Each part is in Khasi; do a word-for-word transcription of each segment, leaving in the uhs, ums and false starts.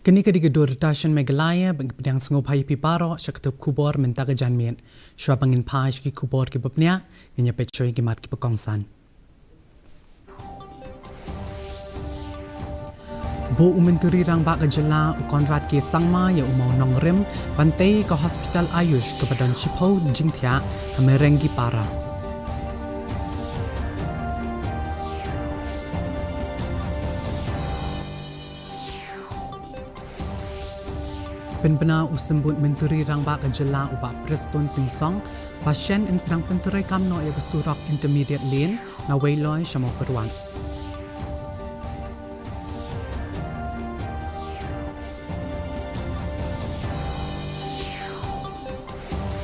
Kane ka dei ka Doordarshan Meghalaya, ba ngi pdiang sngewbha ïa phi baroh sha ka tub khubor mynta ka janmiet. Shuwa ba ngin phai sha ki khubor kiba bniah, ngin ïa peit shuwa ïa ki mat kiba kongsan. Buh u Myntri Rangbah ka Jylla u Conrad K Sangma ïa u mawnongrim ban tei ka hospital Ayush kaba don shiphew jingthiah ha Merengipara. Pynbna u Symbud Myntri Rangbah ka Jylla u Bah Prestone Tynsong ba shen yn sdang pyntreikam noh ïa ka surok Intermediate Lane na Weiloi sha Mawkyrwat.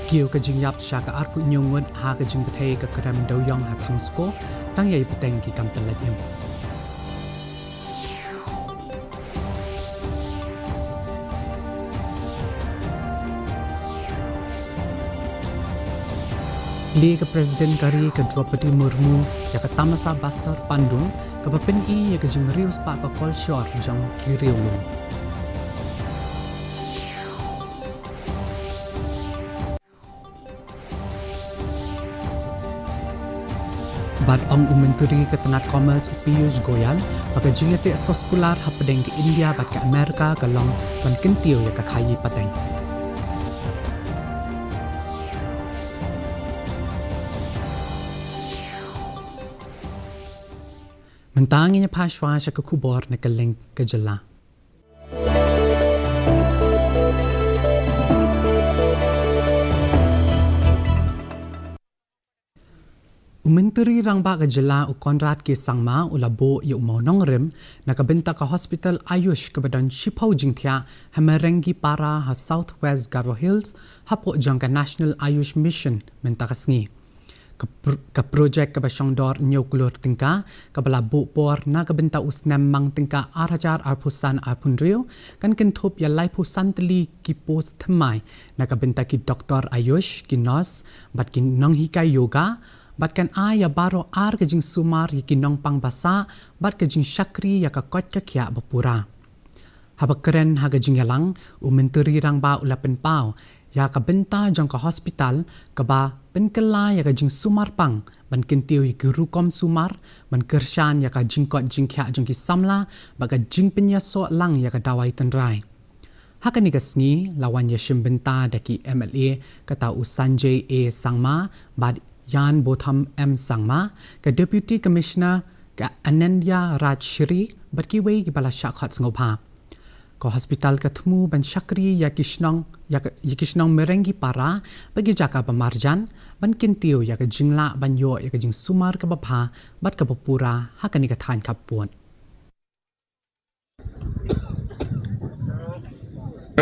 Kiew ka jingïap sha ka arphew hynñiew ngut ha ka jingbthei ka krem dewïong ha Thangsko, tang ïa ki bteng ki kam pynlait im. Plie ka President ka ri ka Droupadi Murmu ïa ka tamasa Bastar Pandung kaba pyni ïa ka jingriewspah ka kolshor jong ki riewlum. Bad ong u Myntri ka tnad Commerce u Piyush Goyal ba ka jingïateh soskular hapdeng ka India bad ka Amerika ka long ban kyntiew ïa ka khaïi pateng. Mynta ngin ïa phai shuwa sha ka khubor na ka lyngkha ka jylla. U Myntri Rangbah ka Jylla u Conrad K Sangma u la buh ïa u mawnongrim na ka bynta ka hospital Ayush kaba don shiphew jingthiah ha Merengipara ha South West Garo Hills hapoh jong ka National Ayush Mission mynta ka sngi. Ka, pr- ka projek kaba shongdor hynñiew klur tyngka kaba la buh por na ka bynta u snem mang tyngka ar hajar arphew san arphew hynriew kan kynthup ïa laiphew san tylli ki post thymmai na ka bynta ki doktor Ayush, ki nurse bad ki nonghikai yoga, bad kan ai ïa baroh ar ka jingsumar ïa ki nongpang ba sah bad ka jingshakri ïa ka koit ka khiah ba pura. Haba kren ha ka jingïalang, u Myntri Rangbah u la pynpaw ïa ka bynta jong ka hospital kaba pynkylla ïa ka jingsumar pang ban kyntiew ïa ki rukom sumar, ban kyrshan ïa ka jingkoit jingkhiah jong ki samla bad ka jingpynïasoh lang ïa ka dawai tynrai. Ha kane ka sngi la wan ïashim bynta da ki M L A, kata u Sanjay A Sangma bad Ianbotham M Sangma, ka Deputy Commissioner ka Anindya Rajshri bad kiwei kiba la shah khot sngewbha. Ka hospital ka thmu ban shakri ïa ki shnong, ïa ka, ïa ki shnong Merengipara bad ki jaka ba marjan ban kyntiew ïa ka jinglah ban ïoh ïa ka jingsumar kaba bha bad kaba pura ha kane ka thaiñ khappud.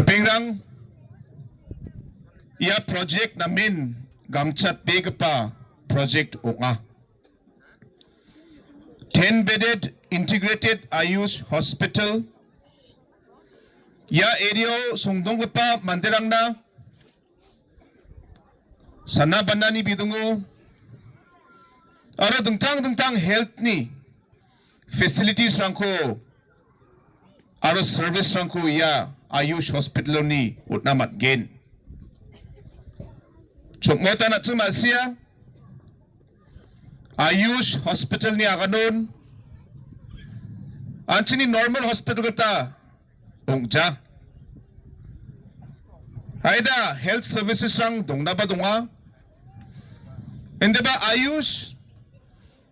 Pynrang ïa projek na Min Gamchat Begapa projek u nga. Ten bedded integrated Ayush hospital. Ïa area u Songdong Gapa Mandirang na Sana Banani Bidungu. Aro dengtang dengtang health ni facilities rangko, aro service rangko ïa Ayush hospital ni utnamat gen. Chukmota na chuma sia Ayush hospital ni aganun. Anchini normal hospital kata ongja. Haida health services rang dongna ba donga. Ende ba Ayush,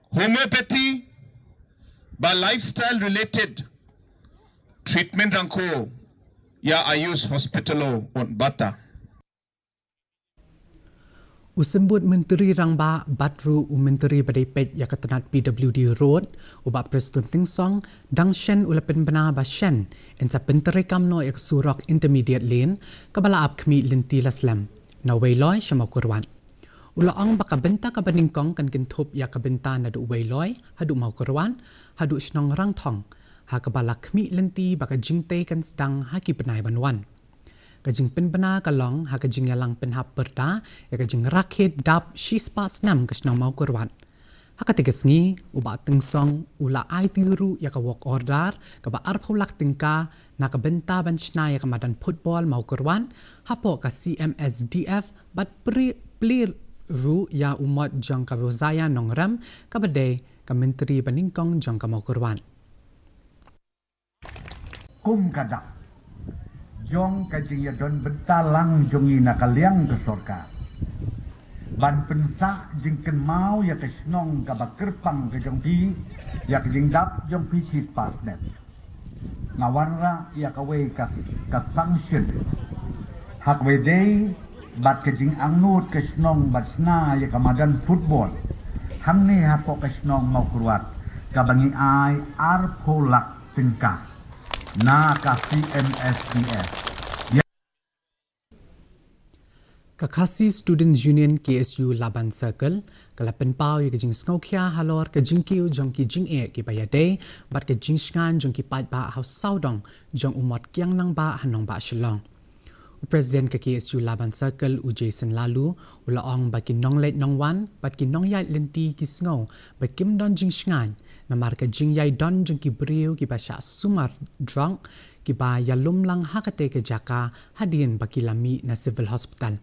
homeopathy, ba lifestyle related treatment rangko ïa Ayush hospital o on bata. U Symbud Myntri Rangbah bad ruh u Myntri ba dei peit ïa ka tnad P W D Road, u Bah Prestone Tynsong, dang shen u la pynbna ba shen yn sa pyntreikam noh ïa ka surok Intermediate Lane kaba la ap khmih lynti la slem na Weiloi sha Mawkyrwat. U la ong ba ka bynta kaba nyngkong kan kynthup ïa ka bynta naduh Weiloi haduh Mawkyrwat haduh shnong Rangthong, ha kaba la khmih lynti ba ka jingtei kan sdang ha ki bnai ban wan. Ka jingpynbna ka long ha ka jingïalang pynhap pyrta ïa ka jingrakhe dap shispah snem ka shnong Mawkyrwat. Ha katei ka sngi, u Bah Tynsong u la aiti ruh ïa ka work order kaba arphew lak tyngka na ka bynta ban shna ïa ka madan football Mawkyrwat hapoh ka C M S D F bad plie ruh ïa u mot jong ka Rosaya Nongrem kaba dei ka Myntri banyngkong jong ka Mawkyrwat. Kum ka dak jong ka jingïadon bynta lang jong ngi na ka liang ka sorkar ban pynsah jingkynmaw ïa ka shnong kaba kyrpang ka jong phi, ïa ka jingdap jong phi shi spah snem. Nga wanrah ïa kawei ka, ka sanction ha kawei dei bad ka jingangnud ka shnong ban shna ïa ka madan football hangne hapoh ka shnong Mawkyrwat kaba ngi ai arphew lak tyngka na ka C M S D F. Ka Khasi Students Union K S U Laban Circle ka la pynpaw ïa ka jingsngewkhia halor ka jingkiew jong ki jingeh kiba ïadei bad ka jingshngaiñ jong ki paidbah ha u sawdong jong u mot kiang nangbah ha nongbah Shillong. U President ka K S U Laban Circle, u Jason Laloo, u la ong ba ki nongleit nongwan bad ki nongïaid lynti ki sngew ba kim don jingshngaiñ namar ka jingïaidon jong ki briew kiba shah sumar drok kiba ïalum lang ha katei ka jaka hadien ba ki la mih na Civil Hospital.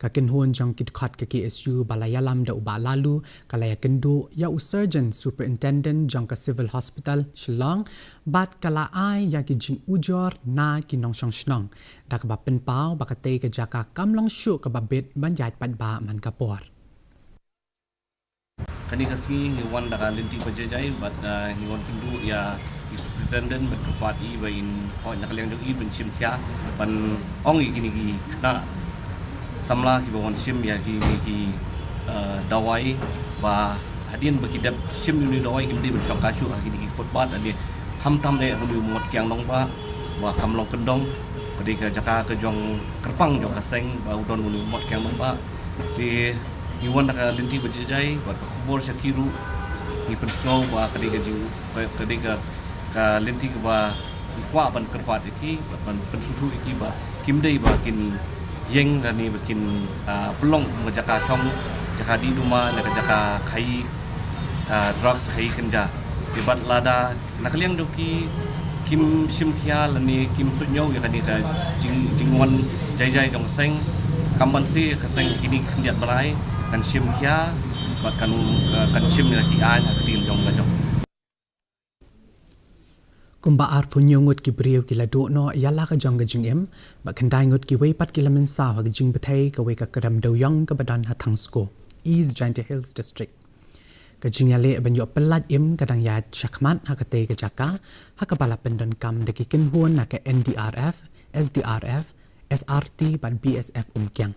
Ka kynhun jong ki dkhot ka K S U ba la ïalam da u Bah Laloo ka la ïakynduh ïa u Surgeon Superintendent jong ka Civil Hospital Shillong bad ka la ai ïa ki jingujor na ki nongshong shnong da kaba pynpaw ba katei ka jaka kam long shuh kaba bit ban ïaid paidbah man ka por. Kane ka sngi ngi wan da ka lynti ba jai jai bad, ah, ngi wan kynduh ïa i Superintendent ban kyrpad i ba in hoi na ka liang jong i ban shim khia ban ong ïa kine ki khynnah samla kiba wan shim ïa kine ki, ah, dawai ba hadien ba ki dep shim ïa une u dawai kim dei ban shongkha shuh ha kine ki footpath hadien khamtam eh ha une u mot kiang nangbah ba kam long kyndong. Ka dei ka jaka ka jong kyrpang jong ka seng ba u don une u mot kiang nangbah. Te ngi wan da ka lynti ba jai jai bad ka khubor sha ki ruh ngi pynsngew ba ka dei ka jing ka, ka dei ka, ka lynti kaba ngi kwah ban kyrpad ïa ki bad ban pynsngewthuh ïa ki ba kim dei ba kin ïeng lane ba kin, ah, pynlong ka jaka shong, jaka dih duma ne ka jaka khaïi, ah, drugs, khaïi kynja. Te bad lada na ka liang jong ki kim shim khia lane kim suidñiew ïa kane ka jing, jingwan jai jai jong ka seng, kam banse ka seng kine ki khyndiat bnai kan shim khia bad kan, kan shim ïa ki aiñ ha ka ktien jong la jong. Kumba arphew hynñiew ngut ki briew ki la duh noh ïa la ka jong ka jingim bad khyndai ngut kiwei pat ki la mynsaw ha ka jingbthei kawei ka krem dewïong kaba don ha Thangsko, East Jaintia Hills District. Ka jingïaleh ban ïoh pyllait im ka dang ïaid shakhmat ha katei ka jaka ha kaba la pyndonkam da ki kynhun na ka N D R F, S D R F, S R T bad B S F Umkiang.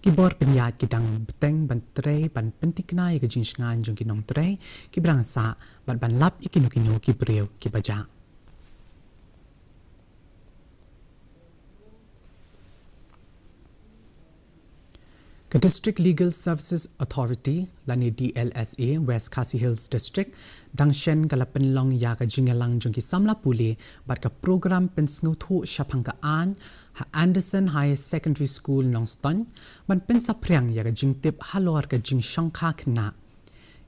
Ki bor pynïaid ki dang bteng ban trei ban pynthikna ïa ka jingshngaiñ jong ki nongtrei kiba dang sah bad ban lap ïa kino kino ki briew kiba jah. Ka District Legal Services Authority lane D L S A West Khasi Hills District dang shen ka la pynlong ïa ka jingïalang jong ki samla pule bad ka program pynsngewthuh shaphang ka aiñ ha Anderson Higher Secondary School Nongstoiñ ban pynsaphriang ïa ka jingtip halor ka jingshongkha khynnah.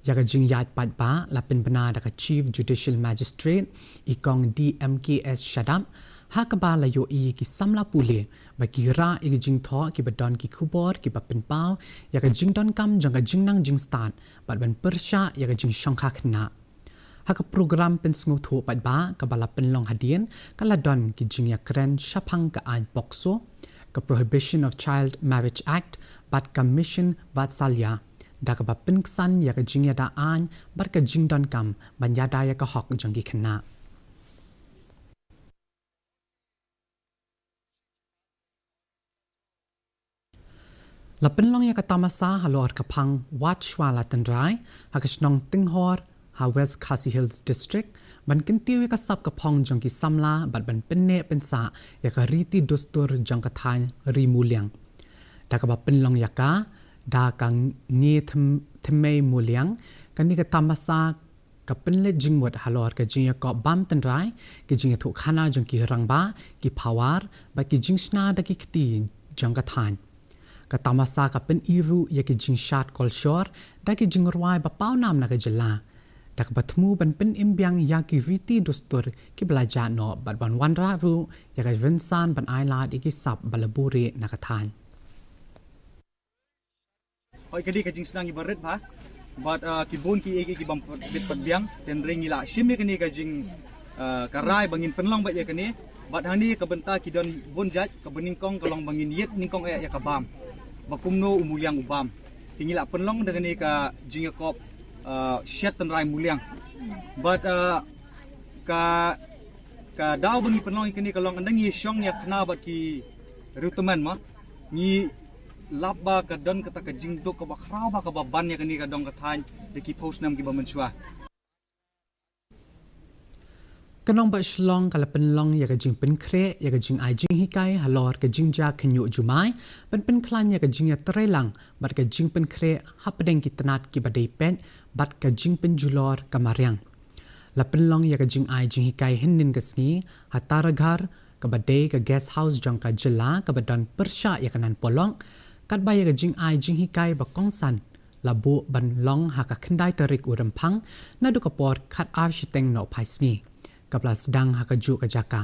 Ïa ka jingïaid paidbah la pynbna da ka Chief Judicial Magistrate i Kong D M K S Shadap ha kaba la ïohi ki samla pule ba ki rah ïa ki jingthoh kiba don ki khubor kiba pynpaw ïa ka jingdonkam jong ka jingnang jingstad bad ban pyrshah ïa ka jingshongkha khynnah. Ha ka program pynsngewthuh paidbah kaba la pynlong hadien ka la don ki jingïakren shaphang ka aiñ POCSO, ka Prohibition of Child Marriage Act bad ka Mission Vatsalya da kaba pynksan ïa ka jingïada aiñ bad ka jingdonkam ban ïada ïa ka hok jong ki khynnah. La pynlong ïa ka tamasa halor ka phang Wat Shwa La Tynrai ha ka shnong Tynghor ha West Khasi Hills District ban kyntiew ïa ka sap ka phong jong ki samla bad ban pynneh pynsah ïa ka riti dustur jong ka thaiñ Ri Muliang. Da kaba pynlong ïa ka da ka Ngi Thymmei Muliang, kane ka tamasa ka pynleit jingmut halor ka jingïakop bam tynrai, ka jingïathuhkhana jong ki rangbah, ki phawar bad ki jingshna da ki kti jong ka thaiñ. Ka tamasa ka pyni ruh ïa ki jingshad kolshor da ki jingrwai ba pawnam na ka jylla, da kaba thmu ban pynim biang ïa ki riti dustur kiba la jah noh bad ban wanrah ruh ïa ka rynsan ban ailad ïa ki sap ba la buhrieh na ka thaiñ. Hooid, ka dei ka jingsneng iba rit bha. Bad, ah, ki bun ki ei ki ei ki bym pat bit pat biang, hynrei ngi la shim ïa kane ka jing, ah, ka rai ba ngin pynlong beit ïa kane. Bad hangne ka bynta ki don bun jait, kaba nyngkong ka long ba ngin ïit nyngkong eh ïa ka bam, ba kumno u muliang u bam. Te ngi la pynlong da kane ka jingïakop, ah, shet tynrai muliang. Bad, ah, ka, ka daw ba ngi pynlong ïa kane ka long ynda ngi shong ïa kane bad ki riewtymmen ma, ngi lap ba ka don kata ka jingduk kaba khraw bha kaba ban ïa kane ka dong ka thaiñ da ki phew snem kiba mynshuwa. Ka nongbah Shillong ka la pynlong ïa ka jingpynkhreh ïa ka jingai jinghikai halor ka jingjia khynñiuh jumai ban pynkhlaiñ ïa ka jingïatreilang bad ka jingpynkhreh hapdeng ki tnat kiba dei peit bad ka jingpynjulor ka mariang. La pynlong ïa ka jingai jinghikai hynnin ka sngi ha Taraghar, kaba dei ka guest house jong ka jylla kaba don pyrshah ïa ka Nan Polok, katba ïa ka jingai jinghikai ba kongsan la buh ban long ha ka khyndai tarik u Rymphang naduh ka por khatar shiteng nohphai sngi, kaba la sdang ha kajuh ka jaka.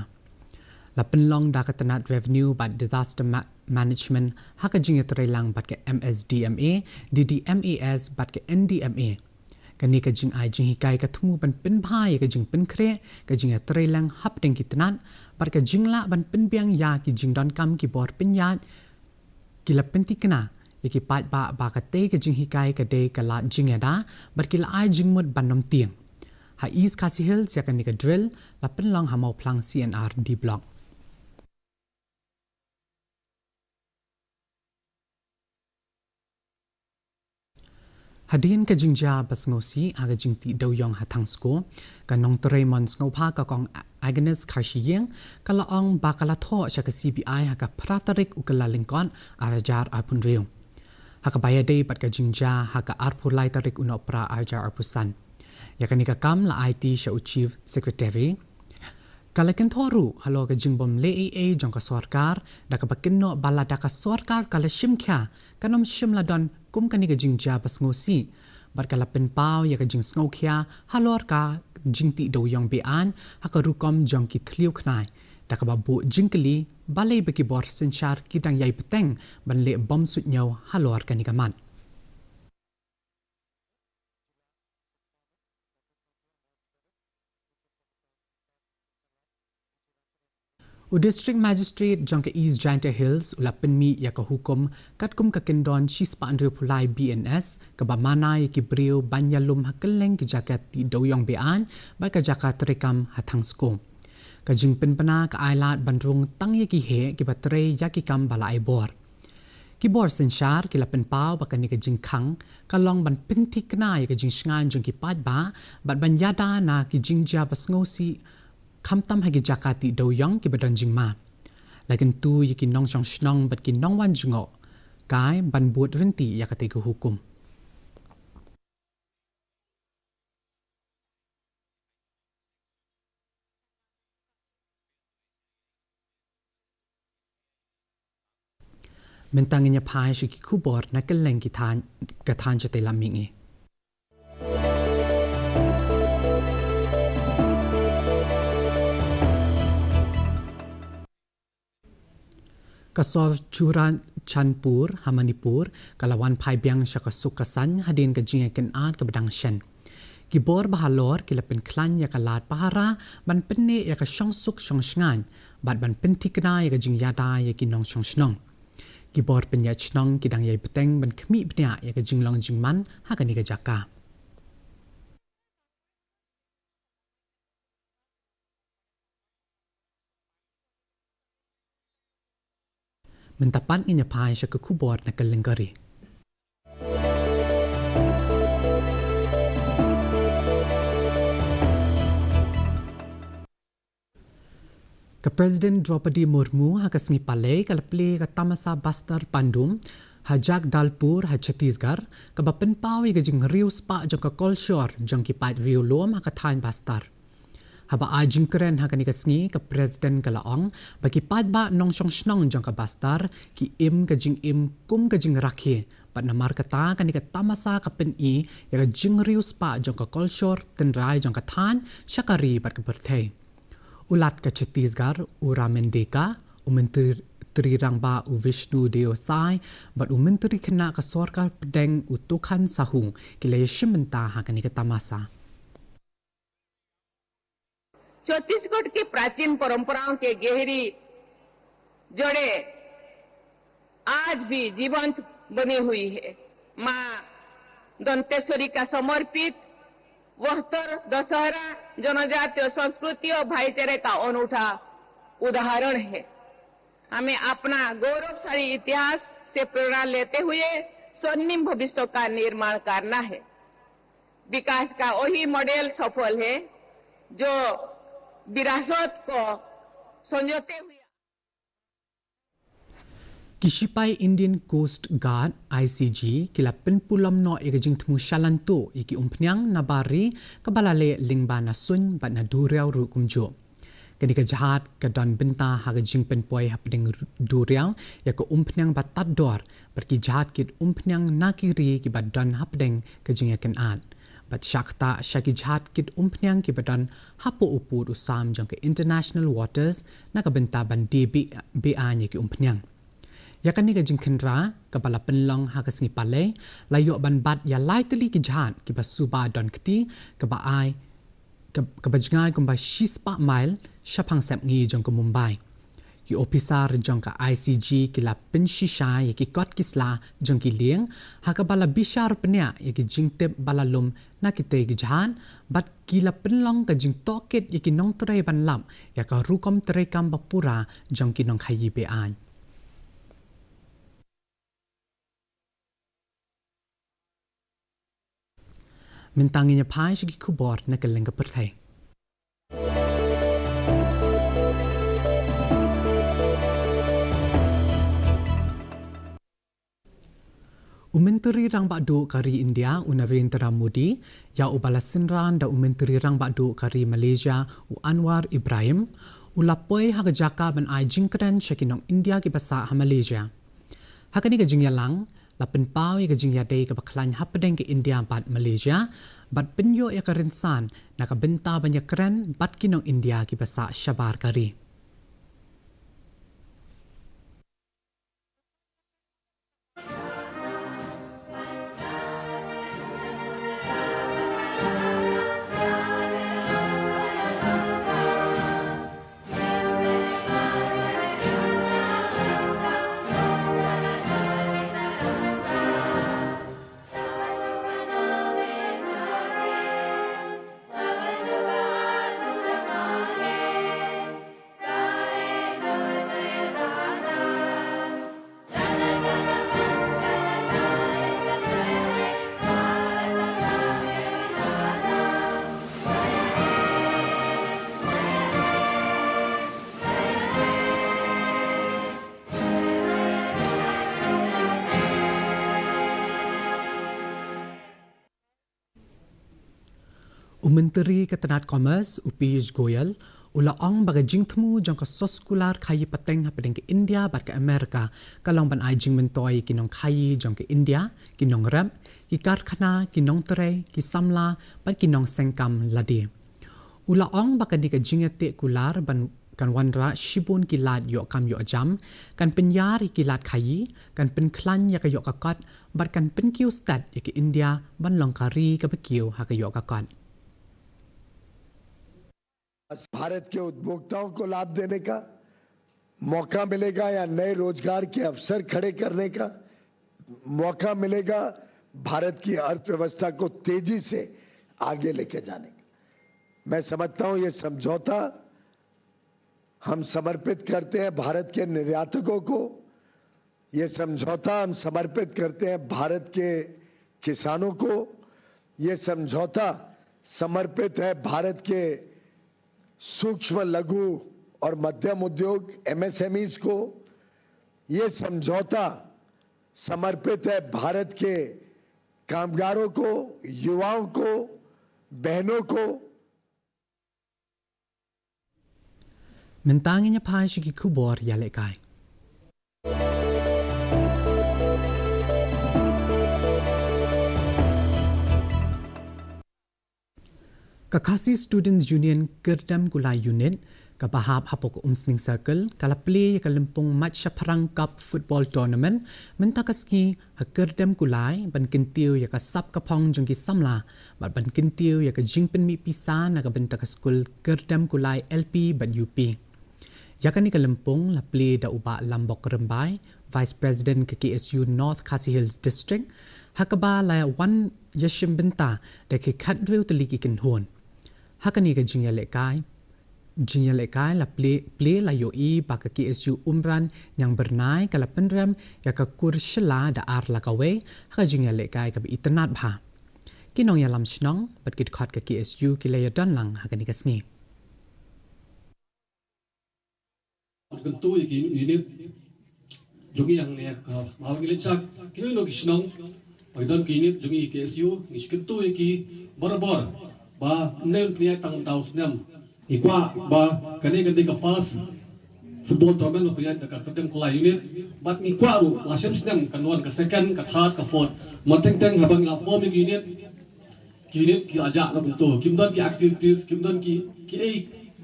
La pynlong da ka tnat Revenue bad Disaster Ma-, Management ha ka jingïatreilang bad ka M S D M A, D D M A S bad ka N D M A. Kane ka jingai jinghikai ka thmu ban pynbha ïa ka jingpynkhreh ka jingïatreilang hapdeng ki tnat bad ka jinglah ban pynbiang ïa ki jingdonkam ki bor pynïaid. Ki la pynthikna ïa ki paidbah ba katei ka jinghikai ka dei ka lad jingïada bad ki la ai jingmut ban ym tieng. Ha East Khasi Hills ïa kane ka drill la pynlong ha Mawphlang C and R D Block. Hadien ka jingjia ba sngewsih ha ka jingtih dewïong ha Thangsko, ka nongtrei mon sngewbha ka Kong Agnes Kharshiing ka la ong ba ka la thoh sha ka C B I ha ka phra tarik u Kyllalyngkot arhajar arphew hynriew, ha kaba ïadei bad ka jingjia ha ka arphew lai tarik u Nohprah arhajar arphew san. Ïa kane ka kam la aiti sha u Chief Secretary. Ka la kynthoh ruh halor ka jingbym leh ei ei jong ka sorkar, da kaba kynnoh ba lada ka sorkar ka la shim khia, kan ym shym la don kum kane ka jingjia ba sngewsih. Bad ka la pynpaw ïa ka jingsngewkhia halor ka jingtih dewïong be-aiñ ha ka rukom jong ki thliew khnai, da kaba buh jingkylli balei ba ki bor synshar ki dang ïai bteng ban leh bymsuidñiew halor kane ka mat. U District Magistrate jong ka East Jaintia Hills u la pynmih ïa ka hukum katkum ka kyndon shispah hynriewphew lai B N S, kaba mana ïa ki briew ban ïalum ha kylleng ki jaka tih dewïong be-aiñ bad ka jaka treikam ha Thangsko. Ka jingpynbna ka ailad ban rung tang ïa ki heh kiba trei ïa ki kam ba la ai bor. Ki bor synshar ki la pynpaw ba kane ka jingkhang ka long ban pynthikna ïa ka jingshngaiñ jong ki paidbah bad ban ïada na ki jingjia ba sngewsih, khamtam ha ki jaka tih dewïong kiba don jingma. La kyntu ïa ki nongshong shnong bad ki nongwan jngoh kai ban bud ryntih ïa katei ka hukum. Mynta ngin ïa phai sha ki khubor na kylleng ki thaiñ, ka thaiñ shatei lam mihngi. Ka sor Churachandpur ha Manipur ka la wan phai biang sha ka suk ka saiñ hadien ka jingïakynad kaba dang shen. Ki bor ba halor ki la pynkhlaiñ ïa ka lad pahara ban pynneh ïa ka shongsuk shongshngaiñ bad ban pynthikna ïa ka jingïada ïa ki nongshong shnong. Ki bor pynïaid shnong ki dang ïai bteng ban khmih bniah ïa ka jinglong jingman ha kane ka jaka. Mynta pat ngin ïa phai sha ka khubor na kylleng ka ri. Ka President Droupadi Murmu ha ka sngi Palei ka la plie ka tamasa Bastar Pandum ha Jagdalpur ha Chhattisgarh, kaba pynpaw ïa ka jingriewspah jong ka kolshor jong ki paid riewlum ha ka thaiñ Bastar. Haba ai jingkren ha kane ka sngi, ka President ka la ong ba ki paidbah nongshong shnong jong ka Bastar ki im ka jingim kum ka jingrakhe, bad namar kata kane ka tamasa ka pyni ïa ka jingriewspah jong ka kolshor tynrai jong ka thaiñ sha ka ri bad ka pyrthei. U Lat ka Chhattisgarh, u Ramen Deka, u Myntri Rangbah, u Vishnu Deo Sai, bad u Myntri Khynnah ka Sorkar Pdeng, u Tukhan Sahu, ki la ïashim bynta ha kane ka tamasa. छत्तीसगढ़ की प्राचीन परंपराओं के गहरी जड़ें आज भी जीवंत बनी हुई है। माँ दंतेश्वरी का समर्पित वस्त्र दशहरा जनजातीय संस्कृति और भाईचारे का अनूठा उदाहरण है। हमें अपना गौरवशाली इतिहास से प्रेरणा लेते हुए स्वर्णिम भविष्य का निर्माण करना है। विकास का वही मॉडल सफल है जो विरासत को संजोते हुए। Ki shipai Indian Coast Guard, I C G, ki la pynpulom noh ïa ka jingthmu shalan tuh ïa ki umphniang na bar ri, kaba la leh lyngba na suiñ bad na duriaw ruh kumjuh. Kane ka jhad ka don bynta ha ka jingpynpoi hapdeng duriaw ïa ka umphniang ba tad dor bad ki jhad kit umphniang na ki ri kiba don hapdeng ka jingïakynad. Bad shah ktah sha ki jhad kit umphniang kiba don hapoh u pud u sam jong ka international waters na ka bynta ban die be-, beaiñ ïa ki umphniang. Ïa kane ka jingkhynra kaba la pynlong ha ka sngi Palei la ïoh ban bat ïa lai tylli ki jhad kiba suba don kti, kaba ai, ka-, kaba jngai kumba shispah mail shaphang sepngi jong ka Mumbai. Ki ophisar jong ka I C G ki la pynshisha ïa ki kot ki sla jong ki lieng, ha kaba la bishar bniah ïa ki jingtip ba la lum na kitei ki jhad, bad ki la pynlong ka jingtohkit ïa ki nongtrei ban lap ïa ka rukom treikam ba pura jong ki nongkhaïi beaiñ. Mynta ngin ïa phai sha ki khubor na kylleng ka pyrthei. U Myntri Rangbah Duh ka ri India, u Narendra Modi, ïa uba la synran da u Myntri Rangbah Duh ka ri Malaysia, u Anwar Ibrahim, u la poi ha ka jaka ban ai jingkren sha ki nong India kiba sah ha Malaysia. Ha kane ka jingïalang, la pynpaw ïa ka jingïadei kaba khlaiñ hapdeng ka India bad Malaysia, bad pynïoh ïa ka rynsan na ka bynta ban ïakren bad ki nong India kiba sah shabar ka ri. U Myntri ka tnad Commerce, u Piyush Goyal, u la ong ba ka jingthmu jong ka soskular khaïi pateng hapdeng ka India bad ka Amerika ka long ban ai jingmyntoi ïa ki nongkhaïi jong ka India, ki nongrep, ki karkhana, ki nongtrei, ki samla bad ki nongseng kam lade. U la ong ba kane ka jingïateh kular ban kan wanrah shibun ki lad ïoh kam ïoh jam, kan pynïar ïa ki lad khaïi, kan pynkhlaiñ ïa ka ïoh ka kot, bad kan pynkiew stet ïa ka India ban long ka ri kaba kiew ha ka ïoh ka kot. भारत के उपभोक्ताओं को लाभ देने का मौका मिलेगा या नए रोजगार के अवसर खड़े करने का मौका मिलेगा, भारत की अर्थव्यवस्था को तेजी से आगे लेके जाने का। मैं समझता हूं, ये समझौता हम समर्पित करते हैं भारत के निर्यातकों को, ये समझौता हम समर्पित करते हैं भारत के किसानों को, ये समझौता समर्पित है भारत के सूक्ष्म, लघु और मध्यम उद्योग, एमएसएमईज को, ये समझौता समर्पित है भारत के कामगारों को, युवाओं को, बहनों को। Mynta ngin ïa phai sha ki khubor ïalehkai. Ka Khasi Students Union Kyrdem Kulai Unit, kaba hap hapoh ka Umsning Circle, ka la plie ïa ka lympung Mait Shaphrang Cup Football Tournament mynta ka sngi ha Kyrdem Kulai, ban kyntiew ïa ka sap ka phong jong ki samla bad ban kyntiew ïa ka jingpynmih pisa na ka bynta ka skul Kyrdem Kulai L P bad U P. Ïa kane ka lympung la plie da u Bah Lambok Rymbai, Vice President ka K S U North Khasi Hills District, ha kaba la wan ïashim bynta da ki khathynriew tylli ki kynhun. Ha kane ka jingïalehkai, jingïalehkai la plie, plie la ïohi ba ka K S U Umran Ñiangbyrnai ka la pynrem ïa ka kur shylla da ar la kawei ha ka jingïalehkai kaba itynnad bha. Ki nongïalam shnong bad ki dkhot ka K S U ki la ïadon lang ha kane ka sngi. Kyntu ïa ki unit jong ngi hangne ka Mawlai Lynchak, ki nongïalam shnong, ba ki don ki unit jong ngi K S U, ngi kyntu ïa ki barabor ba ym dei ban pynïaid tang mynta u snem. Ngi kwah ba kane kan dei ka first football tournament ba pynïaid da ka Kyrdem Kulai unit, bad ngi kwah ruh la shem snem kan wan ka second, ka third, ka fourth. Mar teng teng haba ngi la form ïa ki unit, ki unit ki la jah na kumto. Kim don ki activities, kim don ki, ki ei,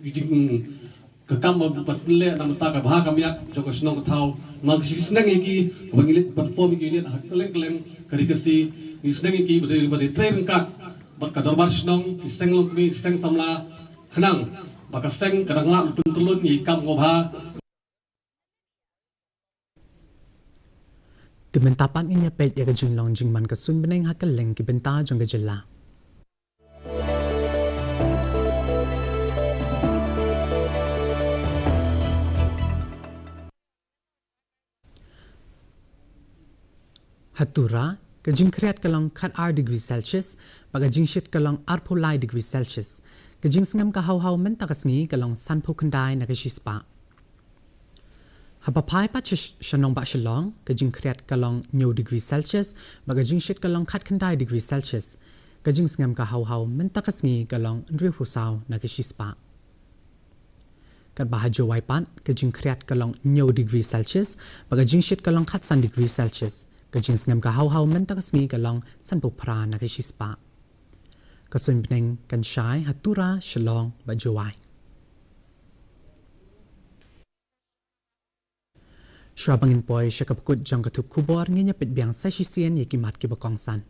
ki jing, ka kam ba, ba pynleh na bynta ka bha ka miat jong ka shnong ka thaw. Namar ngi sneng ïa ki, ba ngi leit perform ïa ki unit ha kylleng kylleng ka ri Khasi, ngi sneng ïa ki ba dei, ba dei trei ryngkat bad ka dorbar shnong, ki seng longkmie, ki seng samla, khnang ba ka seng ka dang lah ban pyntyllun ïa ki kam kaba bha. Te mynta pat ngin ïa peit ïa ka jinglong jingman ka suiñ bneng ha kylleng ki bynta jong ka jylla. Ha Tura, ka jingkhriat ka long khat ar degree Celsius, bad ka jingshit ka long arphew lai degree Celsius. Ka jingsngem ka haw haw mynta ka sngi ka long sanphew khyndai na ka shispah. Haba phai pat sha, sha nongbah Shillong, ka jingkhriat ka long hynñiew degree Celsius, bad ka jingshit ka long khat khyndai degree Celsius. Ka jingsngem ka haw haw mynta ka sngi ka long hynriewphew saw na ka shispah. Katba ha Jowai pat, ka jingkhriat ka long hynñiew degree Celsius, bad ka jingshit ka long khatsan degree Celsius. Ka jingsngem ka haw haw mynta ka sngi ka long sanphew phra na ka shispah. Ka suiñ bneng kan shai ha Tura, Shillong bad Jowai. Shuwa ba ngin poi sha kaba kut jong ka thup khubor, ngin ïa peit biang sa shisien ïa ki mat kiba kongsan.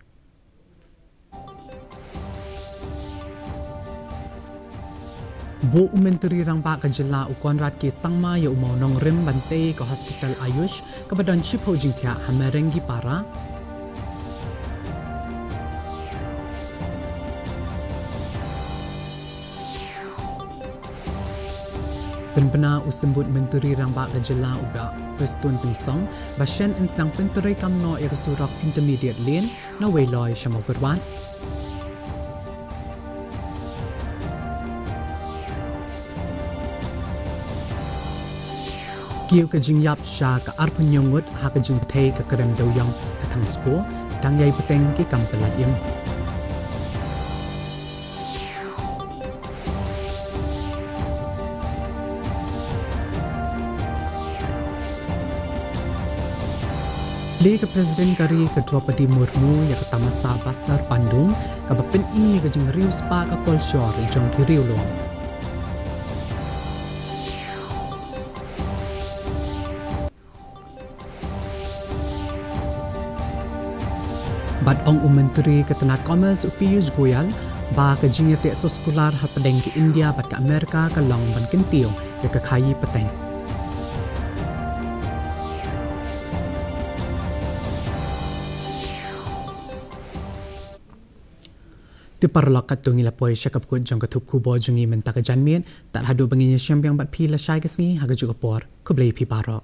Buh u Myntri Rangbah ka jylla u Conrad K Sangma ïa u mawnongrim ban tei ka hospital Ayush kaba don shiphew jingthiah ha Merengipara. Pynbna u Symbud Myntri Rangbah ka jylla u Bah Prestone Tynsong ba shen yn sdang pyntrei kam noh ïa ka surok intermediate lane na Weiloi sha Mawkyrwat. Kiew ka jingïap sha ka arphew hynñiew ngut ha ka jingbthei ka krem dewïong ha Thangsko, dang ïai bteng ki kam pyllait im. Plie ka President ka ri ka Droupadi Murmu ïa ka tamasa Bastar Pandung kaba pyni ïa ka jingriewspah ka kolshor jong ki riewlum. Bad ong u Myntri ka tnad Commerce u Piyush Goyal ba ka jingïateh soskular hapdeng ka India bad ka Amerika ka long ban kyntiew ïa ka khaïi pateng. Te paralok, katto ngi la poi sha kaba kut jong ka thup khubor jong ngi mynta ka janmiet. Tad haduh ba ngin ïashem biang bad phi lashai ka sngi ha kajuh ka por, khublei phi baroh.